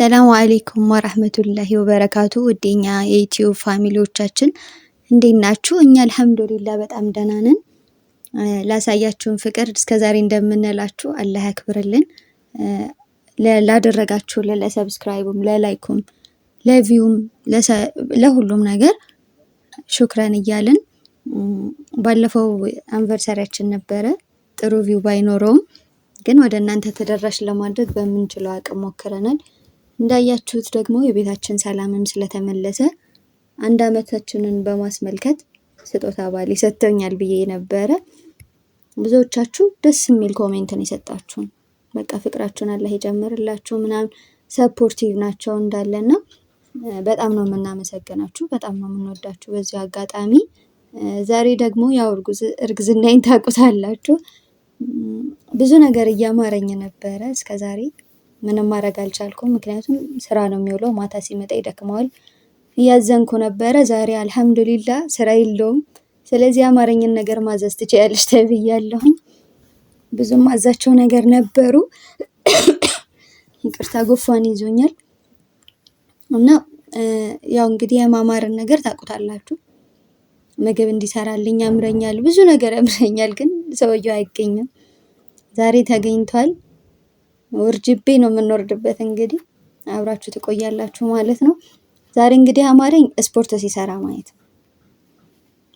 ሰላሙ አሌይኩም ወራህመቱላሂ ወበረካቱ። ውዴኛ የዩቲዩብ family ዎቻችን እንዴት ናችሁ? እኛ አልሐምዱሊላ በጣም ደህና ነን። ላሳያችሁን ፍቅር እስከዛሬ እንደምንላችሁ አላህ ያክብርልን። ላደረጋችሁልን ለሰብስክራይቡም፣ ለላይኩም፣ ለቪውም ለሁሉም ነገር ሹክረን እያልን ባለፈው anniversary ያችን ነበረ። ጥሩ view ባይኖረውም ግን ወደ እናንተ ተደራሽ ለማድረግ በምንችለው አቅም ሞክረናል። እንዳያችሁት ደግሞ የቤታችን ሰላምም ስለተመለሰ አንድ አመታችንን በማስመልከት ስጦታ ባሌ ሰጥቶኛል ብዬ ነበረ። ብዙዎቻችሁ ደስ የሚል comment ን የሰጣችሁን በቃ ፍቅራችሁን አላህ ይጨምርላችሁ ምናምን supportive ናቸው እንዳለና በጣም ነው የምናመሰግናችሁ፣ በጣም ነው የምንወዳችሁ። በዚሁ አጋጣሚ ዛሬ ደግሞ ያው እርግዝናዬን ታውቁታላችሁ። ብዙ ነገር እያማረኝ ነበረ እስከዛሬ ምንም ማድረግ አልቻልኩም። ምክንያቱም ስራ ነው የሚውለው፣ ማታ ሲመጣ ይደክመዋል። እያዘንኩ ነበረ። ዛሬ አልሐምዱሊላ ስራ የለውም። ስለዚህ አማረኝን ነገር ማዘዝ ትችያለሽ ተብያለሁኝ። ብዙም ማዛቸው ነገር ነበሩ። ይቅርታ ጉንፋን ይዞኛል። እና ያው እንግዲህ የማማርን ነገር ታውቁታላችሁ። ምግብ እንዲሰራልኝ ያምረኛል፣ ብዙ ነገር ያምረኛል፣ ግን ሰውየው አይገኝም። ዛሬ ተገኝቷል። ውርጅቤ ነው የምንወርድበት። እንግዲህ አብራችሁ ትቆያላችሁ ማለት ነው። ዛሬ እንግዲህ አማረኝ ስፖርት ሲሰራ ማየት ነው።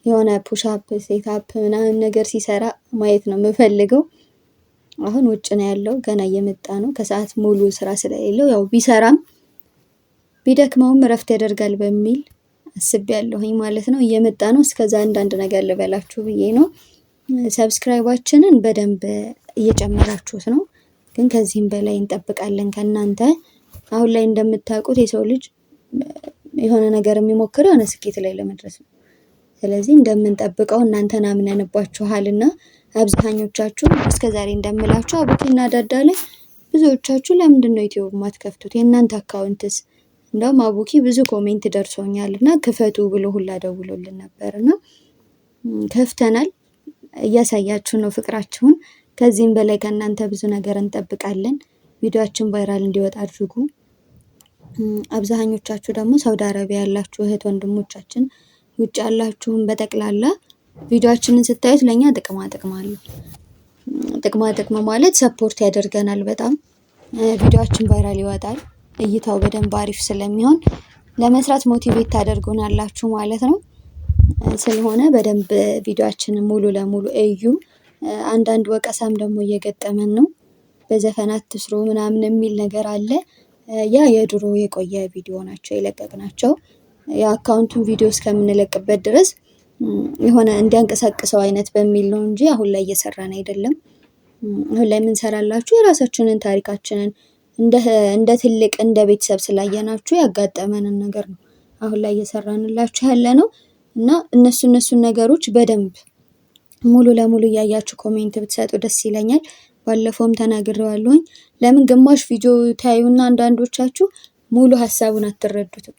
የሆነ push up sit up ምናምን ነገር ሲሰራ ማየት ነው የምፈልገው። አሁን ውጭ ነው ያለው፣ ገና እየመጣ ነው። ከሰዓት ሙሉ ስራ ስለሌለው ያው ቢሰራም ቢደክመውም እረፍት ያደርጋል በሚል አስቤያለሁኝ ማለት ነው። እየመጣ ነው። እስከዛ አንዳንድ ነገር ልበላችሁ ብዬ ነው። subscribe ኣችንን በደንብ እየጨመራችሁት ነው ግን ከዚህም በላይ እንጠብቃለን ከእናንተ። አሁን ላይ እንደምታውቁት የሰው ልጅ የሆነ ነገር የሚሞክረው የሆነ ስኬት ላይ ለመድረስ ነው። ስለዚህ እንደምንጠብቀው እናንተን አምነንባችኋል እና አብዛኞቻችሁ እስከዛሬ እንደምላችሁ አቡኪና ዳዳ ላይ ብዙዎቻችሁ ለምንድን ነው ዩቲዩብ ማትከፍቱት? የእናንተ account ስ? እንደውም አቡኪ ብዙ comment ደርሶኛል እና ክፈቱ ብሎ ሁላ ደውሎልን ነበር እና ከፍተናል። እያሳያችሁ ነው ፍቅራችሁን። ከዚህም በላይ ከእናንተ ብዙ ነገር እንጠብቃለን። ቪዲዮአችን viral እንዲወጣ አድርጉ። አብዛኞቻችሁ ደግሞ ሳውዲ አረቢያ ያላችሁ እህት ወንድሞቻችን፣ ውጭ ያላችሁም በጠቅላላ ቪዲዮአችንን ስታዩት ለእኛ ጥቅማ ጥቅም አለው። ጥቅማ ጥቅም ማለት support ያደርገናል በጣም ቪዲዮአችን viral ይወጣል። እይታው በደንብ አሪፍ ስለሚሆን ለመስራት motivate ታደርጉናላችሁ ማለት ነው። ስለሆነ በደንብ ቪዲዮአችንን ሙሉ ለሙሉ እዩ። አንዳንድ ወቀሳም ደግሞ እየገጠመን ነው። በዘፈን አትስሩ ምናምን የሚል ነገር አለ። ያ የድሮ የቆየ ቪዲዮ ናቸው የለቀቅናቸው። የ account ኡን ቪዲዮ እስከምንለቅበት ድረስ የሆነ እንዲያንቀሳቅሰው አይነት በሚል ነው እንጂ አሁን ላይ እየሰራን አይደለም። አሁን ላይ የምንሰራላችሁ የራሳችንን ታሪካችንን እንደ ትልቅ እንደ ቤተሰብ ስላየናችሁ ያጋጠመንን ነገር ነው አሁን ላይ እየሰራንላችሁ ያለ ነው። እና እነሱን ነገሮች በደንብ ሙሉ ለሙሉ እያያችሁ comment ብትሰጡ ደስ ይለኛል። ባለፈውም ተናግሬዋለሁኝ። ለምን ግማሽ ቪዲዮ ታዩና አንዳንዶቻችሁ ሙሉ ሀሳቡን አትረዱትም።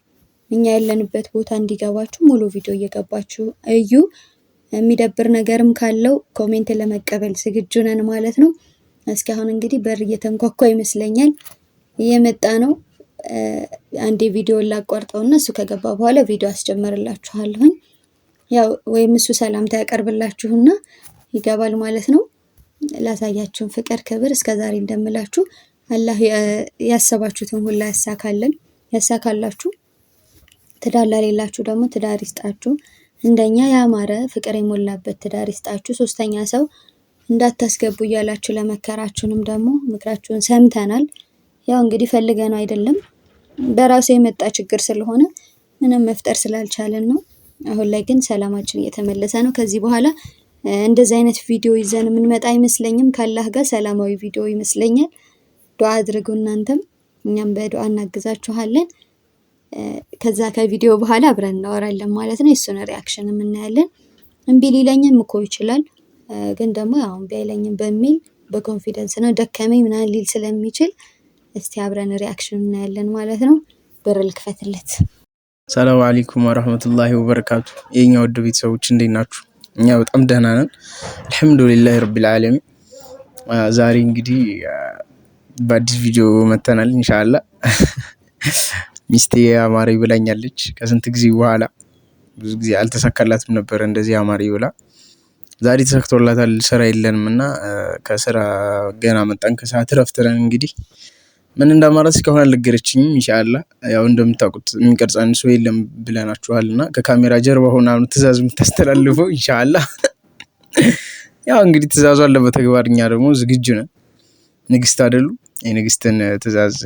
እኛ ያለንበት ቦታ እንዲገባችሁ ሙሉ ቪዲዮ እየገባችሁ እዩ። የሚደብር ነገርም ካለው comment ለመቀበል ዝግጁ ነን ማለት ነው። እስኪ አሁን እንግዲህ በር እየተንኳኳ ይመስለኛል፣ እየመጣ ነው። አንዴ ቪዲዮ ላቋርጠውና እሱ ከገባ በኋላ ቪዲዮ አስጀምርላችኋለሁኝ። ያው ወይም እሱ ሰላምታ ያቀርብላችሁና ይገባል ማለት ነው። ላሳያችሁን ፍቅር፣ ክብር እስከዛሬ እንደምላችሁ አላህ ያሰባችሁትን ሁላ ያሳካልን ያሳካላችሁ። ትዳር ለሌላችሁ ደግሞ ትዳር ይስጣችሁ። እንደኛ ያማረ ፍቅር የሞላበት ትዳር ይስጣችሁ። ሶስተኛ ሰው እንዳታስገቡ እያላችሁ ለመከራችሁንም ደግሞ ምክራችሁን ሰምተናል። ያው እንግዲህ ፈልገነው አይደለም በራሱ የመጣ ችግር ስለሆነ ምንም መፍጠር ስላልቻለን ነው። አሁን ላይ ግን ሰላማችን እየተመለሰ ነው። ከዚህ በኋላ እንደዚህ አይነት ቪዲዮ ይዘን የምንመጣ አይመስለኝም። ካላህ ጋር ሰላማዊ ቪዲዮ ይመስለኛል። ዱዓ አድርጉ እናንተም፣ እኛም በዱዓ እናግዛችኋለን። ከዛ ከቪዲዮ በኋላ አብረን እናወራለን ማለት ነው። የእሱን reaction የምናያለን። እምቢ ሊለኝም እኮ ይችላል፣ ግን ደግሞ ያው እምቢ አይለኝም በሚል በ confidence ነው ደከመኝ ምናምን ሊል ስለሚችል እስቲ አብረን reaction እናያለን ማለት ነው። በር ልክፈትለት። ሰላም አለይኩም ወራህመቱላሂ ወበረካቱ። የኛ ውድ ቤተሰቦች እንዴት ናችሁ? እኛ በጣም ደህና ነን፣ አልሐምዱሊላሂ ረቢል ዓለሚን። ዛሬ እንግዲህ በአዲስ ቪዲዮ መተናል ኢንሻአላህ። ሚስቴ አማረኝ ብላኛለች። ከስንት ጊዜ በኋላ ብዙ ጊዜ አልተሳካላትም ነበር እንደዚህ አማረኝ ብላ፣ ዛሬ ተሳክቶላታል። ስራ የለንም እና ከስራ ገና መጣን። ከሰዓት እረፍት ነን። እንግዲህ ምን እንዳማራት እስካሁን አልነገረችኝም። ኢንሻአላህ ያው እንደምታውቁት የሚቀርጸን ሰው የለም ብለናችኋል እና ከካሜራ ጀርባ ሆና ነው ትዕዛዝ የምታስተላልፈው። ኢንሻአላህ ያው እንግዲህ ትዕዛዟን ለመተግበር እኛ ደግሞ ዝግጁ ነን። ንግስት አይደሉ? የንግስትን ትዕዛዝ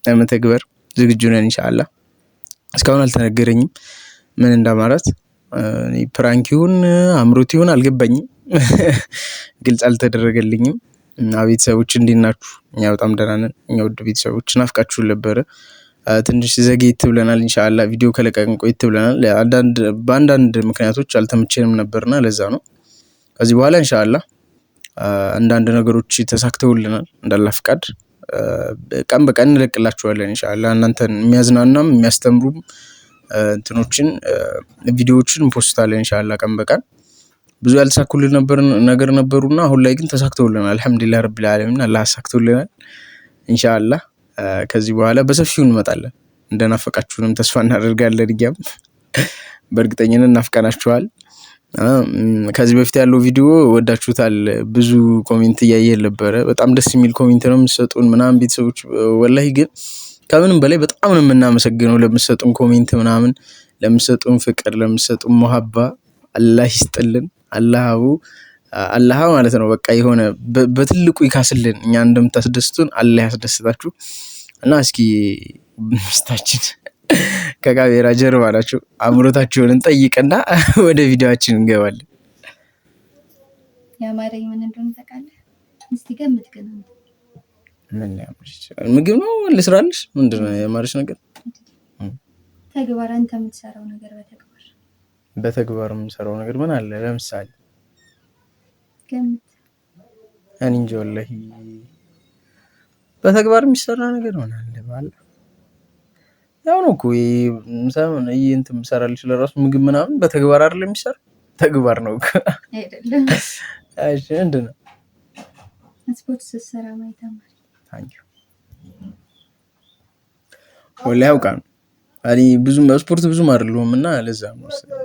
ለመተግበር ዝግጁ ነን ኢንሻአላህ። እስካሁን አልተነገረኝም ምን እንዳማራት። Prank ይሁን አምሮት ይሁን አልገባኝም፣ ግልጽ አልተደረገልኝም። እና ቤተሰቦች እንዴት ናችሁ? እኛ በጣም ደህና ነን። እኛ ውድ ቤተሰቦች ናፍቃችሁን ነበረ። ትንሽ ዘግየት ብለናል። ኢንሻአላህ ቪዲዮ ከለቀቅን ቆየት ብለናል። በአንዳንድ ምክንያቶች አልተመቸንም ነበርና ለዛ ነው። ከዚህ በኋላ ኢንሻአላህ አንዳንድ ነገሮች ተሳክተውልናል እንዳላህ ፍቃድ ቀን በቀን እንለቅላችኋለን ኢንሻአላህ። እናንተን የሚያዝናናም የሚያስተምሩም እንትኖችን ቪዲዮዎችን እንፖስታለን ኢንሻአላህ ቀን በቀን። ብዙ ያልተሳኩልን ነገር ነበሩና አሁን ላይ ግን ተሳክተውልናል። አልሐምዱሊላህ ረቢል ዓለሚን አላህ አሳክቶልናል። ኢንሻአላህ ከዚህ በኋላ በሰፊው እንመጣለን። እንደናፈቃችሁንም ተስፋ እናደርጋለን። እኛም በእርግጠኝነት እናፍቀናችኋል። ከዚህ በፊት ያለው ቪዲዮ ወዳችሁታል። ብዙ comment እያየን ነበረ። በጣም ደስ የሚል comment ነው የምትሰጡን ምናምን ቤተሰቦች። ወላሂ ግን ከምንም በላይ በጣም ነው የምናመሰግነው ለምትሰጡን comment ምናምን፣ ለምትሰጡን ፍቅር፣ ለምትሰጡን መሀባ አላህ ይስጥልን። አላህ አላህ ማለት ነው በቃ የሆነ በትልቁ ይካስልን። እኛ እንደምታስደስቱን አላህ ያስደስታችሁ። እና እስኪ ሚስታችን ከካሜራ ጀርባ ናቸው። አምሮታቸውን እንጠይቅና ወደ ቪዲዮአችን እንገባለን። ያማረኝ ምን እንደሆነ ታውቃለህ? እስቲ ገምት። ግን ምን ሊያምርሽ ይችላል? ምግብ ነው ልስራልሽ? ምንድን ነው ያማረሽ ነገር? ተግባር፣ አንተ የምትሰራው ነገር በተግባር። በተግባር የምሰራው ነገር ምን አለ? ለምሳሌ ገምት። እኔ እንጃ ወላሂ በተግባር የሚሰራ ነገር ምን አለ? ባለ ያው ነው እኮ ይሄ እንትን የምሰራልሽ ለራሱ ምግብ ምናምን በተግባር አይደለም የሚሰራ፣ ተግባር ነው እኮ አይደለም። እሺ ምንድን ነው? ስፖርት ስትሰራ ማየት አማረኝ። Thank you። ወላሂ አውቃ ነው። እኔ ብዙም ስፖርት ብዙም አይደለሁም እና ለዛ ነው መሰለኝ።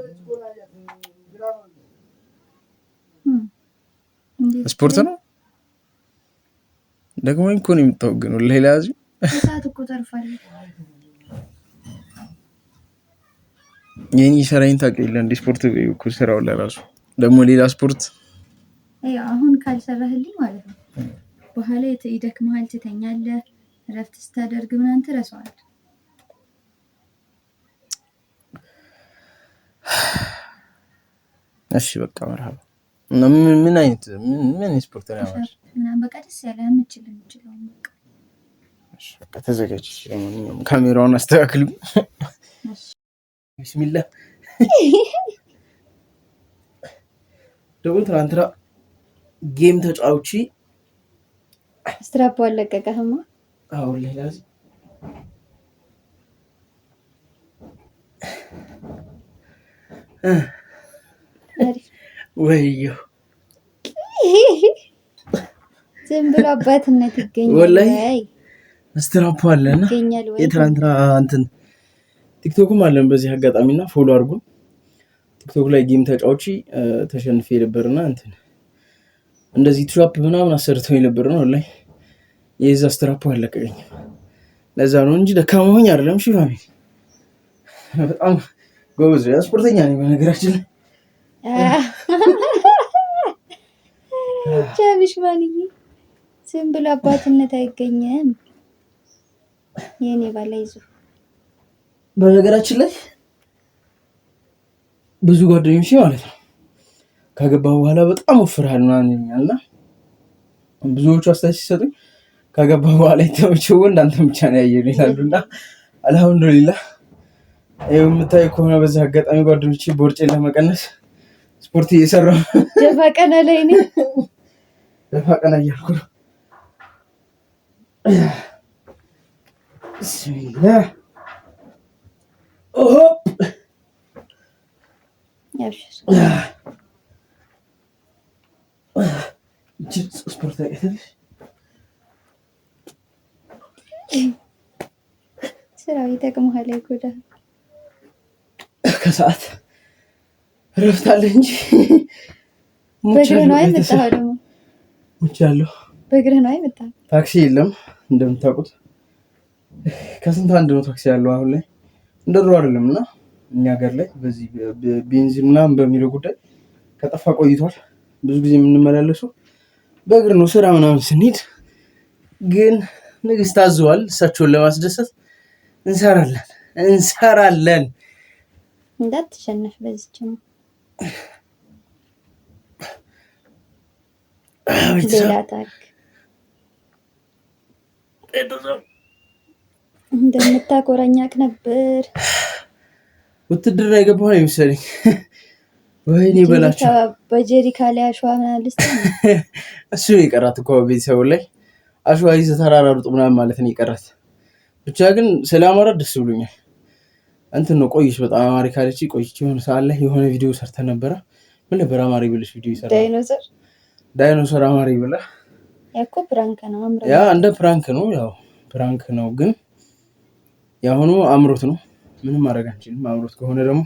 ስፖርት ነው ደግሞ እኮ ነው የምታውቅ ግን ወላሂ ለያዙ ሰዓት እኮ ተርፋለች። የኔ ስራዬን ታውቂ የለ እንደ ስፖርት እኮ ስራው ለራሱ ደግሞ ሌላ ስፖርት አሁን ካልሰራህልኝ ማለት ነው በኋላ ይደክመሃል፣ ትተኛለህ፣ እረፍት ስታደርግ ምናምን ትረሳዋለህ። እሺ በቃ መርሀባ። እና ምን አይነት ምን ስፖርት ነው ያማረሽ? ምናምን በቃ ደስ ያለ የምችለው በቃ። እሺ በቃ ተዘጋጅ። ለማንኛውም ካሜራውን አስተካክሉ። ቢስሚላህ። ደግሞ ትናንትና game ተጫውቼ ስትራፖ አለቀቀህማ? አዎ ሌላ ወዮ ዝም ብሎ አባትነት ይገኛል ወላሂ ስትራፖ አለና የትናንትና እንትን ቲክቶክም አለን። በዚህ አጋጣሚና follow አድርጉን። ቲክቶክ ላይ game ተጫውቼ ተሸንፌ ነበርና እንትን እንደዚህ trap ምናምን አሰርተው የነበር ነው ላይ የዛ ስትራፖ አለቀቀኝም። ለዛ ነው እንጂ ደካማ ሆኜ አይደለም። እሺ family በጣም ጎበዝ ስፖርተኛ ነኝ በነገራችን ላይ። ቻብሽ ማንዬ ዝም ብሎ አባትነት አይገኝም። የኔ ባላ ይዞ በነገራችን ላይ ብዙ ጓደኞች ማለት ነው ካገባ በኋላ በጣም ወፍርሃል ምናምን ይሉኛል እና ብዙዎቹ አስተያየት ሲሰጡኝ ካገባ በኋላ የተመቸው ወንድ አንተ ብቻ ነው ያየነው ይላሉ። እና አልሐምዱሊላህ ይኸው የምታዩ ከሆነ በዚህ አጋጣሚ ጓደኞቼ ቦርጬን ለመቀነስ ስፖርት እየሰራሁ ደፋ ቀና ላይ ነኝ። ደፋ ቀና እያልኩ ነው። ቢስሚላህ ሆፕ ስፖርት ታውቂያለሽ? ስራው ይጠቅምሃል፣ አይጎዳህም። ከሰዓት እረፍት አለ እንጂ በእግርህ ነው የመጣኸው? ደግሞ ሙቻለሁ። በእግርህ ነው የመጣኸው? ታክሲ የለም እንደምታውቁት፣ ከስንት አንድ ነው ታክሲ ያለው አሁን ላይ፣ እንደ ድሮ አይደለም። እና እኛ ሀገር ላይ በዚህ ቤንዚን ምናምን በሚለው ጉዳይ ከጠፋ ቆይቷል። ብዙ ጊዜ የምንመላለሰው በእግር ነው ስራ ምናምን ስንሄድ። ግን ንግስት አዘዋል፣ እሳቸውን ለማስደሰት እንሰራለን እንሰራለን። እንዳትሸነፍ በዚች ነው ሌላ ታሪክ እንደምታኮራኝ አውቅ ነበር። ውትድርና የገባሁ ነው የመሰለኝ። ወይኔ በላቸው። በጀሪካ ላይ አሸዋ ምናምን ልስጥ። እሱ ነው የቀራት እኮ ቤተሰቡ ላይ አሸዋ ይዘህ ተራራ ሩጥ ምናምን ማለት ነው የቀራት። ብቻ ግን ስለ አማራ ደስ ብሎኛል። እንትን ነው ቆይች፣ በጣም አማሪ ካለች ቆይች። የሆነ ሰዓት ላይ የሆነ ቪዲዮ ሰርተን ነበረ። ምን ነበር አማሪ ብለሽ ቪዲዮ ይሰራል? ዳይኖሰር ዳይኖሰር አማሪ ብለህ ያኮ prank ነው። ያ እንደ prank ነው፣ ያው prank ነው፣ ግን የአሁኑ አምሮት ነው። ምንም ማድረግ አንችልም። አምሮት ከሆነ ደግሞ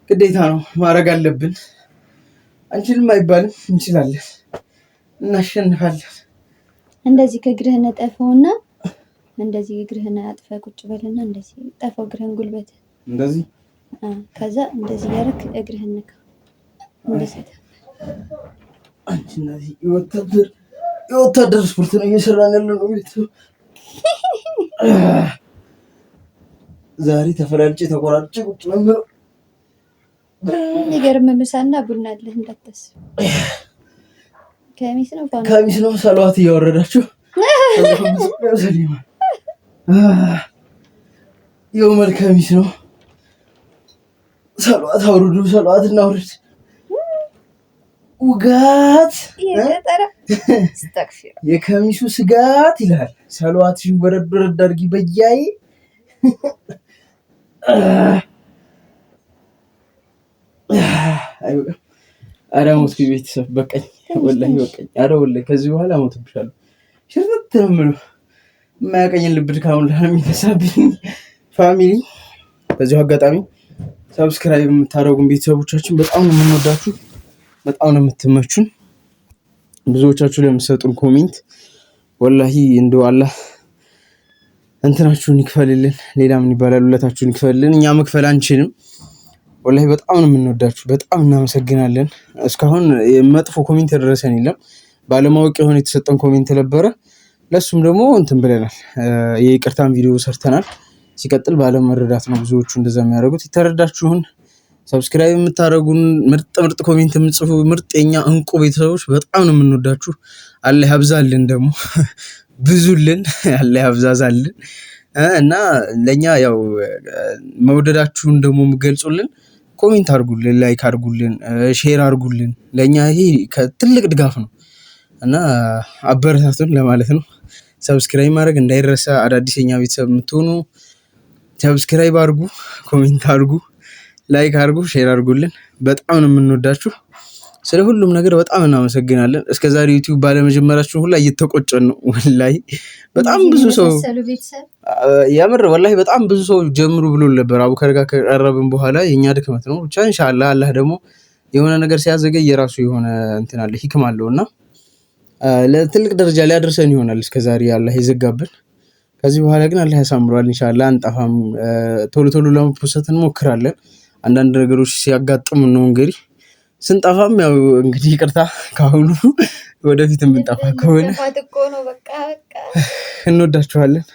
ግዴታ ነው ማድረግ አለብን። አንችልም አይባልም፣ እንችላለን፣ እናሸንፋለን። እንደዚህ ከእግርህ ነጠፈውና እንደዚህ እግርህን አጥፈህ ቁጭ በልና እንደዚህ ጠፈው እግርህን ጉልበት እንደዚህ፣ ከዛ እንደዚህ እያደረክ እግርህን ንካ። እንደዚህ አንቺ እነዚህ የወታደር ስፖርት ነው እየሰራን ያለ ነው። ቤተሰብ ዛሬ ተፈላልጬ ተቆራርጬ ቁጭ ነው የምለው። የሚገርም ምሳና ቡና አለህ እንዳታስብ። ከሚስ ነው ከሚስ ነው። ሰለዋት እያወረዳችሁ የኡመር ከሚስ ነው። ሰለዋት አውርዱ፣ ሰለዋት እናውርድ። ውጋት የከሚሱ ስጋት ይላል። ሰለዋትሽን ወረድ ወረድ አድርጊ በያይ። አይበቃም። ኧረ ሞትኩኝ ቤተሰብ በቃኝ፣ ወላሂ በቃኝ። ኧረ ወላሂ ከዚህ በኋላ ሞትብሻለሁ። ሽርት ነው የምለው። የማያውቀኝን ልብ ድካም ነው የሚነሳብኝ። Family፣ በዚሁ አጋጣሚ subscribe የምታደርጉን ቤተሰቦቻችን በጣም ነው የምንወዳችሁ፣ በጣም ነው የምትመቹን። ብዙዎቻችሁ ለምትሰጡን comment ወላሂ እንደው አላህ እንትናችሁን ይክፈልልን። ሌላ ምን ይባላል? ውለታችሁን ይክፈልልን። እኛ መክፈል አንችልም። ወላሂ በጣም ነው የምንወዳችሁ፣ በጣም እናመሰግናለን። እስካሁን መጥፎ comment የደረሰን የለም። ባለማወቅ የሆነ የተሰጠን comment ነበረ። ለሱም ደግሞ እንትን ብለናል፣ የይቅርታን ቪዲዮ ሰርተናል። ሲቀጥል ባለመረዳት ነው ብዙዎቹ እንደዛ የሚያደርጉት። የተረዳችሁን subscribe የምታደርጉን ምርጥ ምርጥ comment የምትጽፉ ምርጥ የኛ እንቁ ቤተሰቦች በጣም ነው የምንወዳችሁ። አላህ ያብዛልን፣ ደግሞ ብዙልን፣ አላህ ያብዛዛልን። እና ለኛ ያው መውደዳችሁን ደግሞ የምገልጹልን comment አድርጉልን፣ like አድርጉልን፣ share አድርጉልን። ለኛ ይሄ ትልቅ ድጋፍ ነው እና አበረታቱን ለማለት ነው። Subscribe ማድረግ እንዳይረሳ። አዳዲስ የኛ ቤተሰብ የምትሆኑ subscribe አድርጉ፣ comment አድርጉ፣ like አድርጉ፣ share አድርጉልን። በጣም ነው የምንወዳችሁ። ስለ ሁሉም ነገር በጣም እናመሰግናለን። እስከዛሬ ዩቲዩብ ባለመጀመራችን ሁላ እየተቆጨን ነው። ወላሂ በጣም ብዙ ሰው የምር ወላሂ በጣም ብዙ ሰው ጀምሩ ብሎ ነበር። አቡከር ጋር ከቀረብን በኋላ የኛ ድክመት ነው። ብቻ ኢንሻአላህ አላህ ደግሞ የሆነ ነገር ሲያዘገይ የራሱ የሆነ እንትን አለ፣ ሂክም አለው እና ለትልቅ ደረጃ ሊያደርሰን ይሆናል። እስከዛሬ አላህ የዘጋብን ከዚህ በኋላ ግን አላህ ያሳምረዋል። ኢንሻአላህ አንጠፋም። ቶሎ ቶሎ ለመፖሰት እንሞክራለን። አንዳንድ ነገሮች ሲያጋጥሙ ነው እንግዲህ ስንጠፋም ያው እንግዲህ ይቅርታ ካሁኑ፣ ወደፊት የምንጠፋ ከሆነ እንወዳችኋለን።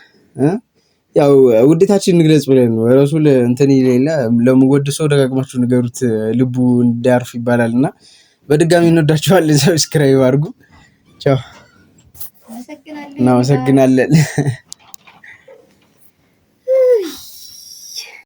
ያው ውዴታችን እንግለጽ ብለን ነው። ረሱል እንትን የሌለ ለምወድ ሰው ደጋግማችሁ ንገሩት ልቡ እንዳያርፍ ይባላል እና በድጋሚ እንወዳችኋለን። Subscribe አድርጉ። ቻው። እናመሰግናለን።